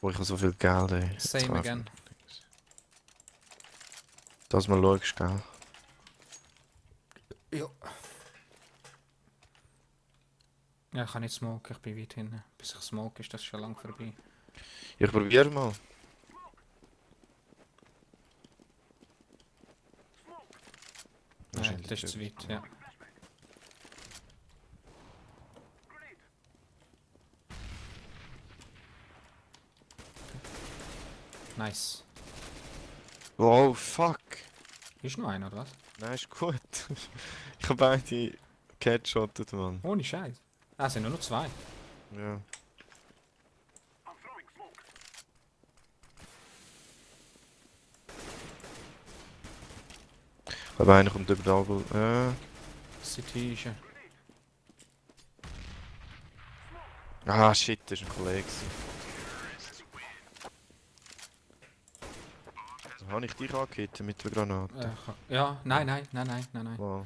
Oh, ich habe so viel Geld, ey. Jetzt Same kaufen. again. Dass mal schaust, gell? Ja. Ja, ich kann nicht smoken, ich bin weit hinten. Bis ich smoke, ist das schon lang vorbei. Ich probiere mal. Nein, das ist zu weit, ja. Nice. Oh, fuck. Ist noch einer, oder was? Nein, ist gut. Ich habe beide geheadshottet, Mann. Ohne Scheiß. Ah, es sind nur noch zwei. Ja. Aber einer kommt über Double. City ist er. Ah, shit, das ist ein Kollege. Habe ich dich angehittet mit der Granate? Ja, nein. Wow.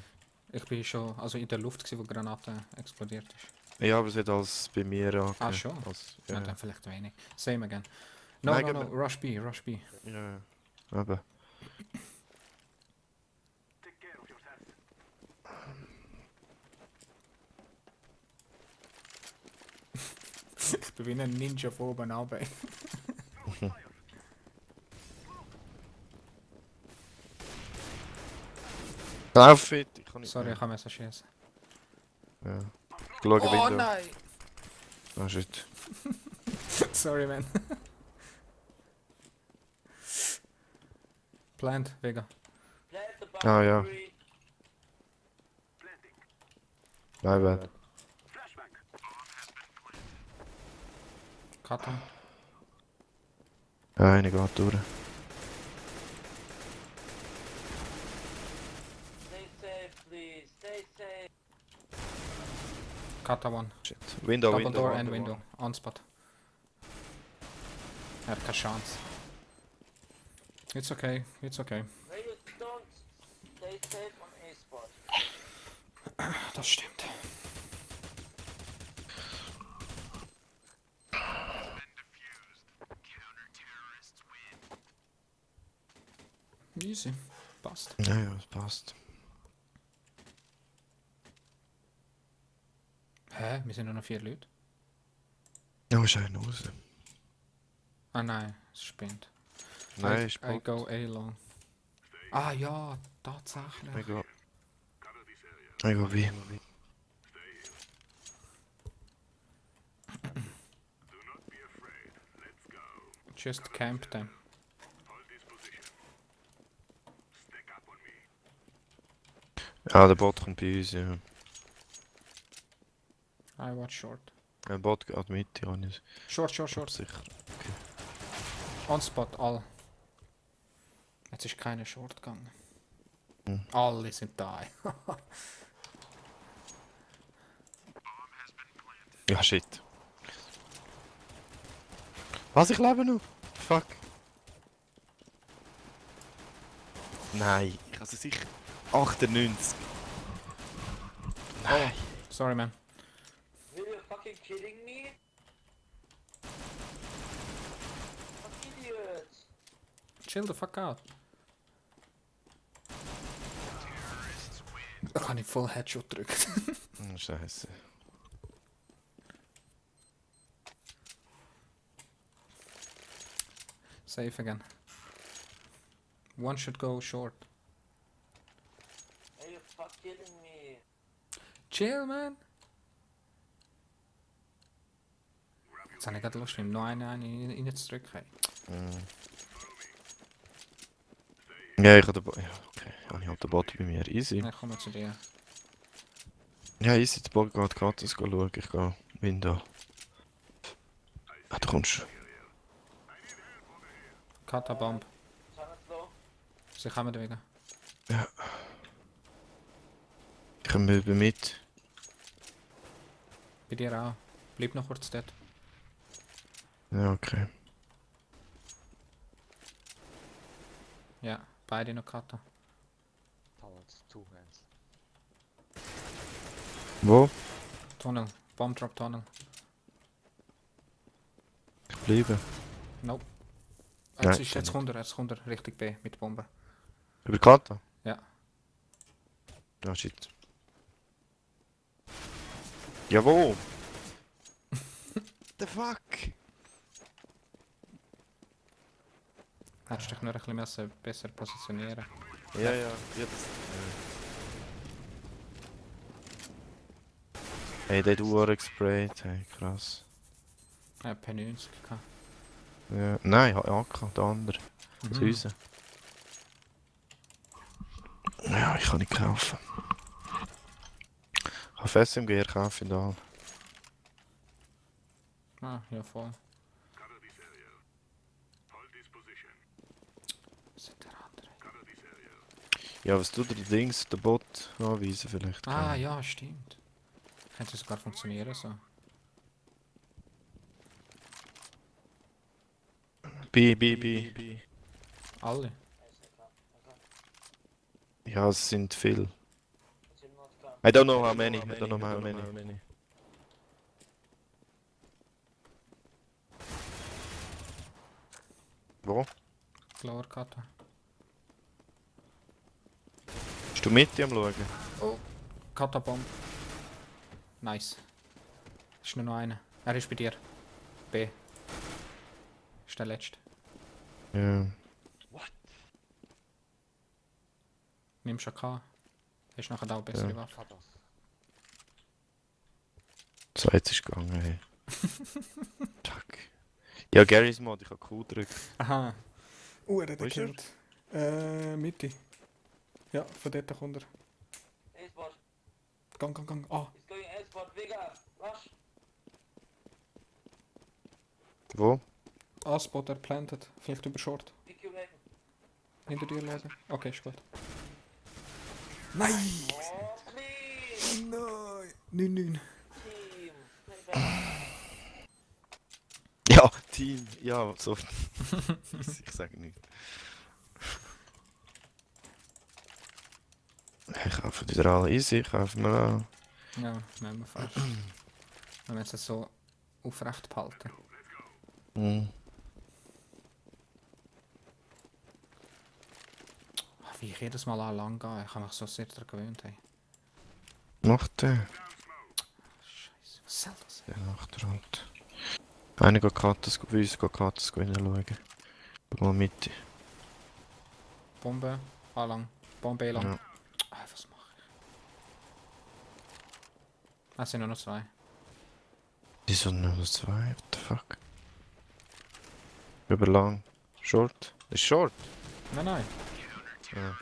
Ich bin schon also in der Luft, gewesen, wo die Granate explodiert ist. Ja, aber es hat als bei mir angehört. Ah, schon? Als, Ja, ja, dann vielleicht wenig. Same again. No, Nein, no, gib no, mir- rush B, rush B. ja. Aber. Ich bin wie ein Ninja von oben runter. Lauf fit! Ich kann nicht Sorry, mehr. ich kann mir so schießen. Ja. Ich schaue Oh Window. nein! Ah, shit. Sorry, man. Plant, Vega. Ah, ja. My bad. Kata. Ja, eine geht durch. Stay safe, please. Stay safe. Kata one. Shit. Window, Double window. door and window. On spot. Er hat keine Chance. It's okay, it's okay. No, you don't. Stay safe on A spot. Das stimmt. Easy. Passt. Ja, ja, es passt. Hä? Wir sind nur noch 4 Leute? Ja, ist einer raus. Ah nein, es spinnt. Nein, I go A long. Ah ja, tatsächlich. Ich go. Ich go wie. Just camp them. Ja, der Bot kommt bei uns, ja. I watch short. Der Bot geht mit, ja, nicht. Short, short, short. Sicher. On spot, all. Jetzt ist keine Short gegangen. Hm. Alle sind da. Ja, shit. Was, ich lebe noch? Fuck. Nein, ich habe sicher 98. Nein. Sorry, man. Are you fucking kidding me? Fuck idiots. Chill the fuck out. Da kann ich voll Headshot drücken. Oh, Scheiße. Safe again. One should go short. Are you fuck kidding me? Chill, man. Jetzt habe ich gerade Lust, ihm noch eine reinzudrücken. Ja, ich habe den Bot. Ja, okay. Ja, ich habe den Bot bei mir. Easy. Ich komme zu dir. Ja, easy. Der Bot geht gratis schauen. Ich gehe Window. Ah, du kommst. Kata Bomb. Tunnel low. Sie kommen wegen. Ja. Ich komme mit. Bei dir auch. Bleib noch kurz dort. Ja, okay. Ja, beide noch Kata. Towards two hands. Wo? Tunnel. Bomb Drop Tunnel. Ich bleibe. Nope. Nein, Jetzt nicht. kommt er Richtung B mit Bombe. Über Kata? Ja. Ja, shit. Ja, wo? The fuck? Hättest dich nur ein bisschen besser positionieren. Ja, ja, das. Hey, der hat Uhr gesprayt, hey, krass. P90 gehabt. Ja. Nein, AK, der andere. Das Mhm. Häuser. Ja, ich kann nicht kaufen. Ich kann FSMG kaufen da. Ah, ja voll. Was ist der andere? Ja, was tut der Dings, der Bot anweisen vielleicht? Ah, ja, stimmt. Könnte sogar funktionieren so. B. Alle. Ja, es sind viele. It's in not come. I don't know how many. I don't know how many. Wo? Lower Kata. Bist du mit am schauen? Oh. Kata Bomb. Nice. Ist nur noch einer. Er ist bei dir. B. Ist der letzte. Ja. Nimm schon K. Hast nachher auch bessere Ja. Waffe. Katas. So, jetzt ist gegangen, hey. Fuck. Ja, Garry's Mod, ich hab Q gedrückt. Aha. Er hat Wo ist er? gekillt. Mitte. Ja, von dort kommt er. A-spot. Gang. Ah, He's going A-spot. Vega. Rush. Wo? A-Spot, er plantet. Vielleicht über Short. PQ Maiden. Hinter dir schauen. Okay, ist gut. Nein! Oh, clean. Nein! 9-9. Team. Play back. Ja, Team. Ja, so. Ich sage nicht. Ich kaufe die alle easy, ich kaufe mir an. Ja, nehmen wir fast. Wenn wir jetzt so aufrecht behalten. Hm. Wie ich jedes Mal lang gehe. Ich habe mich so sehr daran gewöhnt. Hey. Macht der. Scheiße, was soll das? Der macht er halt. Einer geht Katas, bei uns geht Katas schauen. Schau mal Mitte. Bombe, A lang. Bombe lang. Ja. Ah, was mache ich? Es sind nur noch zwei. Wieso nur zwei? What the fuck? Über lang. Short? Ist short? Nein. Ja.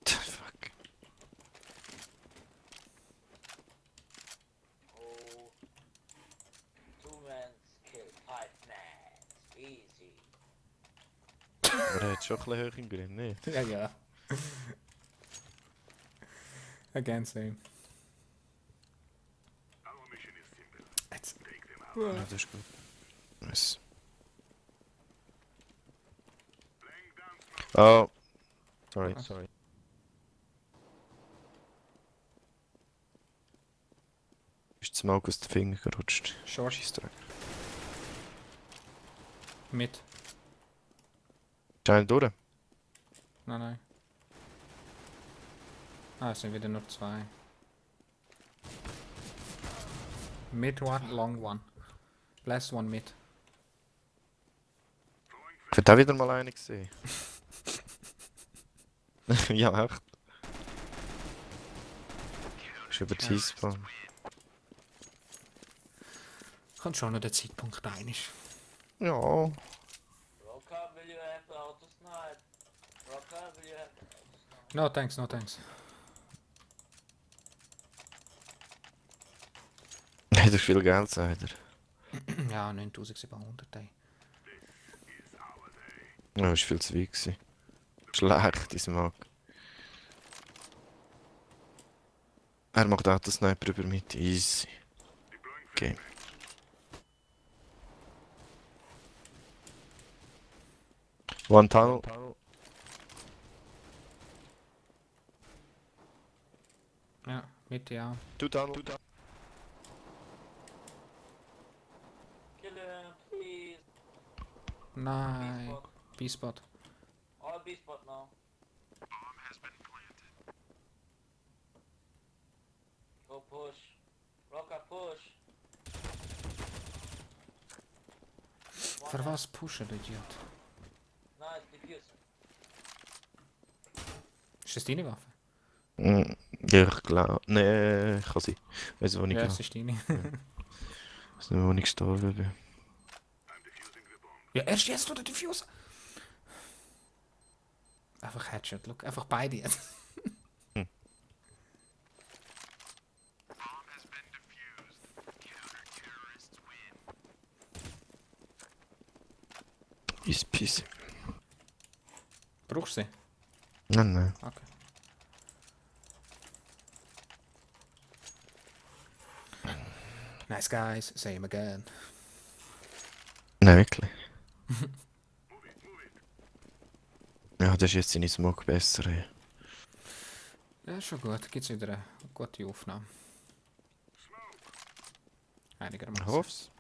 Fuck. Oh. Two men kill 5 men. Easy. Aber er hat schon ein bisschen hoch im Grimm, nicht? Ja. Again same. Jetzt. Ja, das ist gut. Nice. Oh. Sorry. Ist das Smoke aus den Fingern gerutscht. Short. Scheissdreck. Mit. Ist einer durch? Nein. Ah, es sind wieder nur zwei. Mid one, long one. Last one mid. Ich hätte auch wieder mal einen gesehen. Ja, echt. Ist über die Spawn. Kann schon noch der Zeitpunkt einig. Ja. Rocker, will you have the auto snipe? Rocker, will you have the auto snipe? No thanks. Hat er viel Geld, sagt er. Ja, 9700, ey. Ja, ist viel zu weit gewesen. Schlecht, ich mag. Er macht auch den Sniper über mit. Easy. Okay. One tunnel. Ja, Mitte ja. Two tunnel. Kill him, please. Nein. B-Spot. B-Spot. All B-Spot now. Go push. Rocker push. One Für hand. was pushen, der Idiot? Nice, defuse. Ist das deine Waffe? Ja, ich glaube. Nee, kann sein. Weißt du, wo ich Ja, glaube? es ist deine. Weißt du, wo ich gestorben bin? Ja, erst jetzt oder Diffuse? Einfach Headshot, look. Einfach beide jetzt. Easy peasy. Brauchst du sie? Nein, nein. Okay. Nice guys, same again. Nein, wirklich. Ja, das ist jetzt in Smoke besser. Ey. Ja, ist schon gut. Gibt's wieder eine gute Aufnahme. Ich Einigermaßen. hoff's.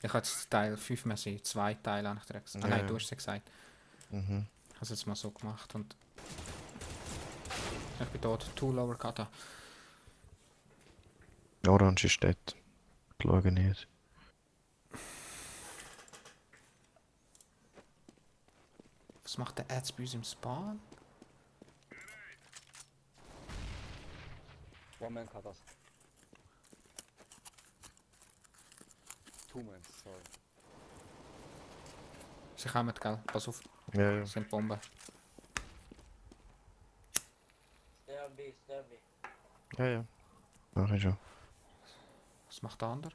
Ich habe jetzt Teil 5 mehr sehen. 2 Teile habe ich dir gesagt. Ah Ja, nein, ja. du hast es gesagt. Mhm. Ich habe es jetzt mal so gemacht und... Ich bin tot. 2 Lower Kata. Orange ist dort. Ich schaue nicht. Was macht der Ads bei uns im Spawn? One man cut us. Two men, sorry. Sie kommen, gell? Pass auf, Ja, ja. das sind Bomben. Stay on B, stay on B. Ja, ja. Mach ich schon. Was macht der andere?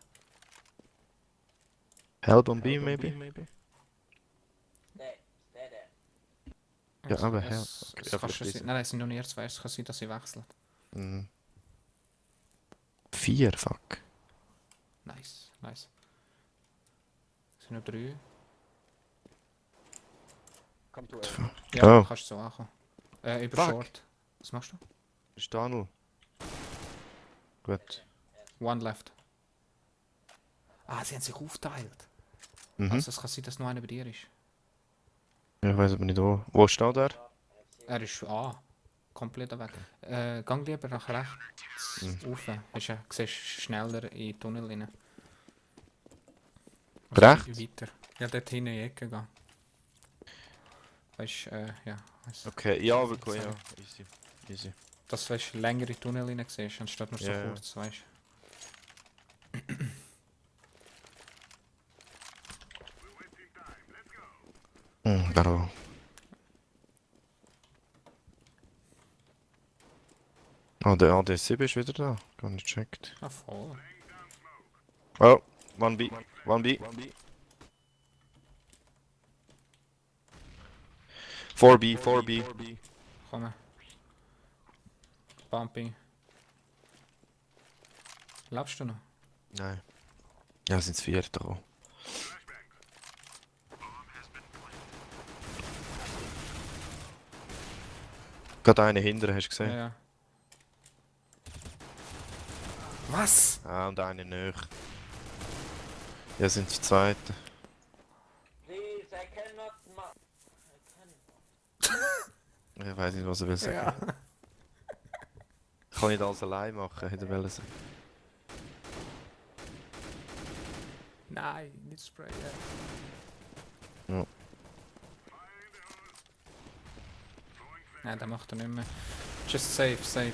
Help on B, maybe? Stay there. Ja, aber es, ja, es okay, ja, kannst du vielleicht sie- Nein, nein, es sind noch nicht zwei. Es kann sein, dass sie wechseln. Mhm. 4, fuck. Nice, nice. Es sind noch 3. Come to A. Ja, Oh. kannst du so ankommen. Über Fuck. Short. Was machst du? Ist Tunnel. Gut. One left. Ah, sie haben sich aufgeteilt. Mhm. Also es kann sein, dass noch einer bei dir ist. Ich weiß aber nicht wo. Wo steht er? Er ist A. Komplett weg. Gang lieber nach rechts rauf. Weisst du, siehst schneller in den Tunnel rein. Rechts? Weiter. Ja, dort hinten in die Ecke gehen. Weißt du, ja. Weißt, Okay, ja, aber cool, ja. Easy. Easy. dass du weißt, länger in den Tunnel rein siehst, anstatt nur so Ja, ja. kurz, weißt Bravo. Oh, der AD7 ist wieder da. Gar nicht gecheckt. du? Ah, voll. Oh, 1B. 1B. 4B, 4B. Komm. Bumping. Laufst du noch? Nein. Ja, sind es 4 da. Gerade eine hinterher, hast du gesehen? Ja. Was? Ah, und eine näher. Ja, sind die zweiten. Please, I cannot I can. Ich weiß nicht, was er will sagen. Ja. Ich kann nicht alles allein machen, hätte er wollen sagen. Nein, nicht sprayen. Ja. Nein, das macht er nicht mehr. Just save, save.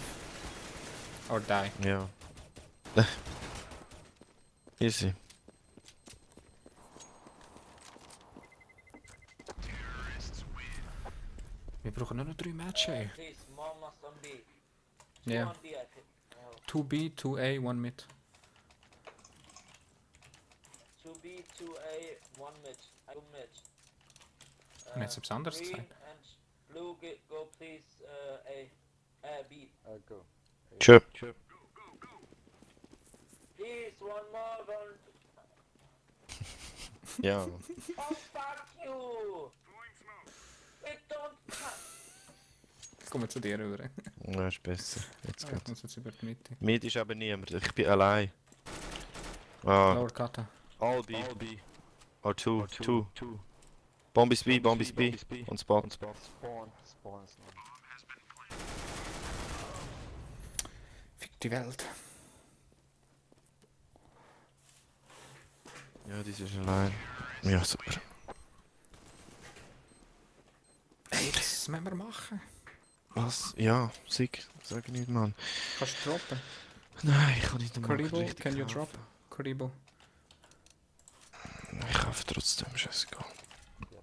Or die. Ja. Easy. Wir brauchen nur noch 3 Matches, ey. Please, more must on B. Two Ja. on B, I think. Oh. 2B, 2A, 1 mid. 2B, 2A, 1 mid. 2 mid. Und jetzt etwas anderes green gesagt. and blue, go please A. B. Go. Tschö. Please, one more, one. Ja. Oh, fuck you! It don't cut. Jetzt kommen wir zu dir rüber. Ja, ist besser. Jetzt Ich geht's. muss jetzt über die Mitte. Mit ist aber niemand. Ich bin allein. Ah. Lower Kata. All B. Oh, 2. Bomb is B, bomb is B. On spot. Spawn ist noch. Fick die Welt. Ja, die ist allein. Ja, super. Ey, das müssen wir machen. Was? Ja, sick. Sag nicht, Mann. Kannst du droppen? Nein, ich kann nicht nochmal Karibo, richtig can you kaufen. drop? Karibo. Ich kaufe trotzdem, scheißegal. Yes.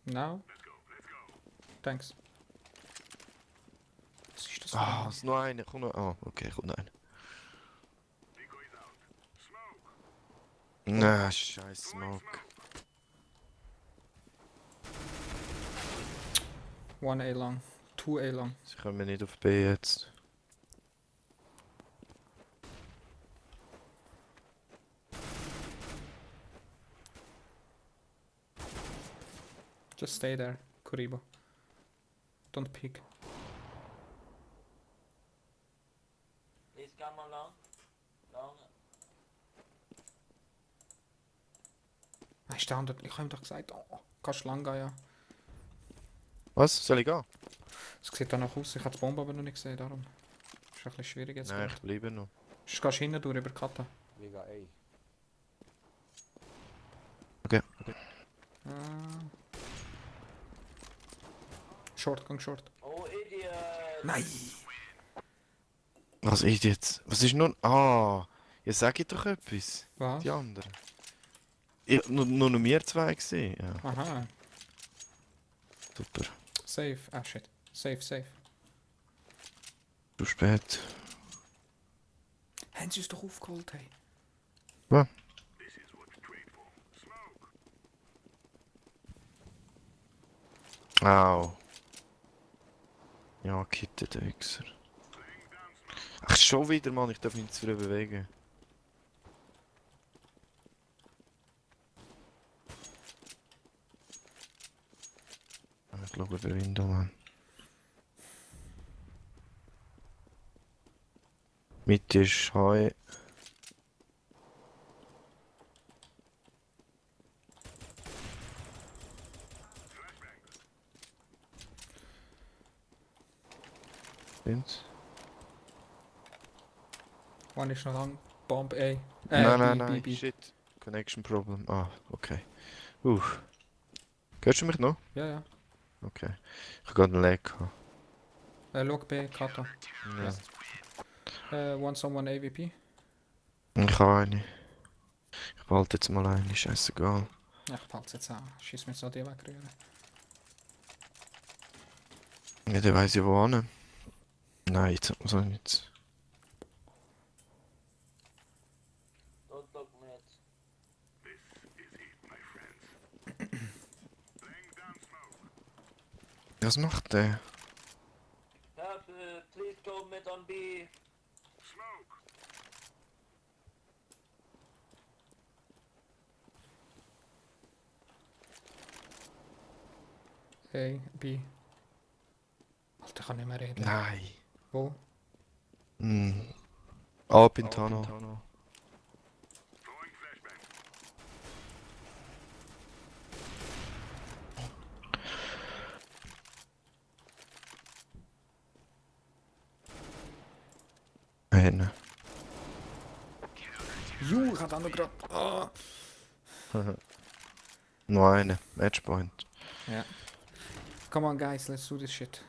Now? Thanks. Was ist das? Ah, es ist noch einer. Komm noch. Ah, okay, kommt noch einer. Nein, scheiß Smoke. 1 A lang. 2 A lang. Sie kommen nicht auf B jetzt. Just stay there, Kuribo. Don't peek. Please come along. Long. Er ist da ich habe ihm doch gesagt, oh, kannst du lang gehen, ja. Was? Soll ich gehen? Es sieht danach aus, ich habe die Bombe aber noch nicht gesehen, darum. Ist ein bisschen schwierig jetzt. Nein, gerade. ich bleibe noch. Sonst gehst du hinten durch über die Karte. Vega A. Okay. Short, gang short. Oh, idiot. Nein! Was ist jetzt? Was ist nun? Ah! Ja, sag ich doch etwas. Was? Die anderen. Nur noch wir zwei gesehen. Ja, Aha. super. Safe. Ah shit. Safe, safe. Zu spät. Haben sie uns doch aufgeholt, hey. Was? Au. Ja, Kitte, der Wichser. Ach, schon wieder, Mann. Ich darf mich nicht zu früh bewegen. Ich glaube, über Window, Mann. Mitte ist Heu. Sind's? One ist noch lang. Bomb A. Nein, B, nein, B. shit. Connection problem. Ah, okay. Hörst du mich noch? Ja, ja. Okay. Ich habe gerade einen Lag gehabt. Schau B, Kata. Ja. One someone AVP. Ich habe eine. Ich behalte jetzt mal eine, scheißegal. Ja, ich behalte es jetzt an. Schieß mir so die wegrühren. Ja, der weiss ja wo hin. Nein, jetzt hat man so nichts. Don't talk me jetzt. Was macht der? Help, please go mid on B. A, B. Alter, ich kann nicht mehr reden. Nein. Wo? Up in Tunnel. Eine. Juh, ich hab auch noch grad. Ah. Nur eine. Matchpoint. Ja. Come on, guys, let's do this shit.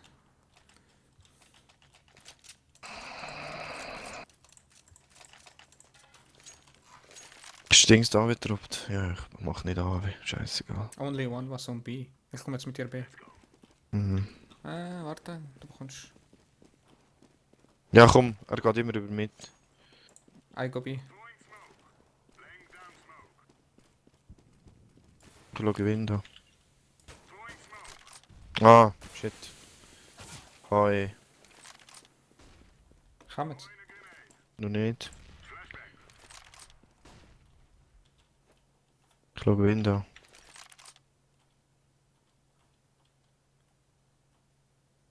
Stingst da gedroppt? Ja, ich mach nicht AW. Scheißegal. Only one was on B. Ich komme jetzt mit dir B. Mhm. Warte, du bekommst. Ja, komm, er geht immer über mit. I go B. Ich schaue Window. Ah, shit. Hi. Komm jetzt. Noch nicht. Ich schaue Window.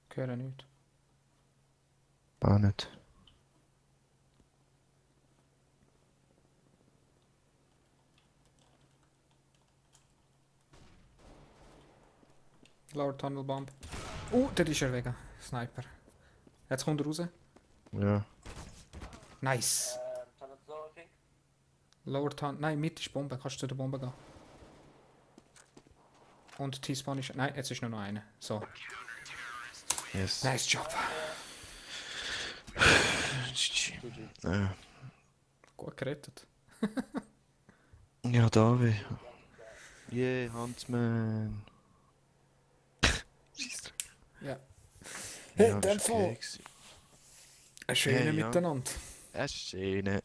Ich höre nichts. Auch nicht. Lower Tunnel Bomb. Der ist er wegen. Sniper. Jetzt kommt er raus. Ja. Nice. Tunnel Floor, I think. Lower Tunnel. Nein, Mitte ist Bombe. Kannst du zu der Bombe gehen. Und T-Spawn ist... Nein, jetzt ist nur noch einer. So. Yes. Nice Job. GG. Ja. Gut gerettet. Ja, Davi. Yeah, Huntsman. Ja. Ja, in das dem ist Fall. okay gewesen. Ein schöner Hey, ja. Miteinander. Es ist schön.